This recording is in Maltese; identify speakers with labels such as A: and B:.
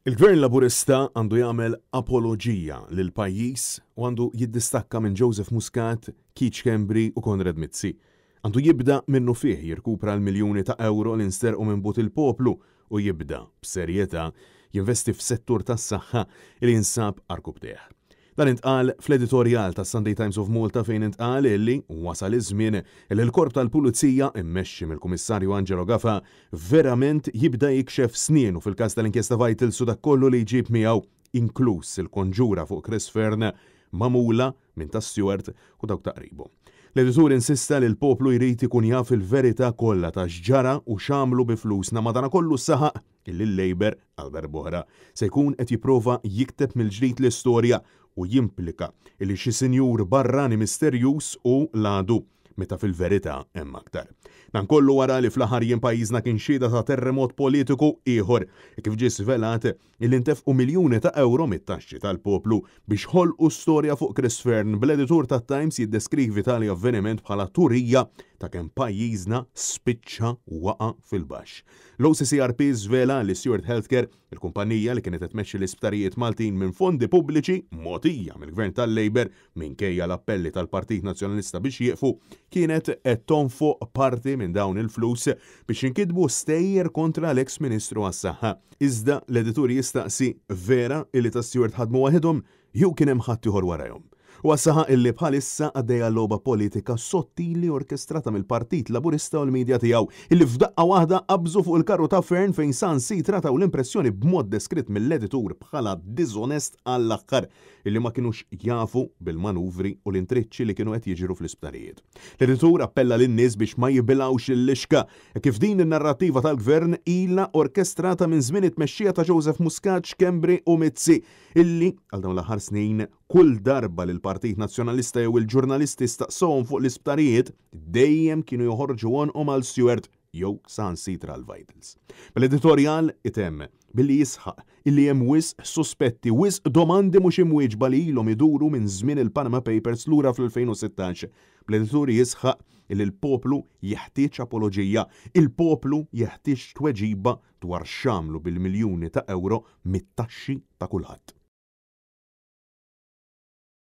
A: Il-Gvern Laburista għandu jagħmel apoloġija lill-pajjiż u għandu jiddistakka minn Joseph Muscat, Keith Schembri u Konrad Mizzi. Għandu jibda minnufih jirkupra l-miljuni ta' ewro li nsterqu minn but il-poplu u jibda, b'serjetà, jinvesti f'settur tas-saħħa li jinsab għarkupptejh. Dan intqal fl-editorjal tas-Sunday Times of Malta fejn intqal illi wasal iż-żmien li l-Korp tal-Pulizija mmexxi mill-Kummissarju Angelo Gafà verament jibda jikxef snienu fil-każ tal-inkjesta Vitals u dak kollu li jġib miegħu inkluż il-konġura fuq Chris Fearne magħmula minn ta' Steward u dawk ta' qribu. L-editur insista li l-poplu jrid ikun jaf il-verità kollha ta' x'ġara u x'għamlu bi flusna madanakollu saħaq illi l-Labour, għal darb'oħra, se jkun qed jipprova jikteb mill-ġdid l-istorja u jimplika illi xi sinjur barrani misterjuż hu l-għadu, meta fil-verità hemm aktar. Dan kollu wara li fl-aħħar jiem pajjiżna kien xhieda ta' terremot politiku ieħor, hekk kif ġie svelat illi ntefqu miljuni ta' ewro mit-taxxi tal-poplu biex ħolqu storja fuq Chris Fearne, bl-editur tat-Times jiddeskrivi tali avveniment bħala turija ta' kemm pajjiżna spiċċa waqa' fil-baxx. L-OCCRP żvela li Steward Healthcare, il-kumpanija li kienet qed tmexxi l-isptarijiet Maltin minn fondi pubbliċi mogħtija mill-Gvern tal-Labour minkejja l-appelli tal-Partit Nazzjonalista biex jieqfu, kienet qed tonfoq parti minn dawn il-flus biex jinkitbu stejjer kontra l-eks Ministru għas-Saħħa. Iżda l-editur jistaqsi, vera illi ta' Steward ħadmu waħedhom Jew kien hemm ħaddieħor warajhom? Huwa saħaq illi bħalissa għaddejja logħba politika sottili orkestrata mill-Partit Laburista u l-media tiegħu, illi f'daqqa waħda qabżu fuq il-karru ta' Fearne fejn saħansitra taw l-impressjoni b'mod deskritt mill-editur bħala diżonest għall-aħħar illi ma kinux jafu bil-manuvri u l-intriċċi li kienu qed jiġru fl-isptarijiet. L-editur appella lin-nies biex ma jibilgħux il-lixka hekk kif din in-narrattiva tal-Gvern ilha orkestrata minn żmien it-tmexxija ta' Joseph Muscat, Schembri u Mizzi Illi, għal dawn l-aħħar snin, kull darba li l-Partit Nazzjonalista jew il-ġurnalisti staqsewhom fuq l-isptarijiet, dejjem kienu joħorġu għonqhom għal Stewart jew saħansitra għal Vitals. Bl-editorjal itemm billi jisħaq illi hemm wisq suspetti, wisq domandi mhux imwieġba li ilhom iduru minn żmien il-Panama Papers lura fl-2016. Bl-editur jisħaq illi l-poplu jeħtieġ apoloġija, il-poplu jeħtieġ tweġiba dwar x'għamlu bil-miljuni ta' ewro mit-taxxi ta' kulħadd.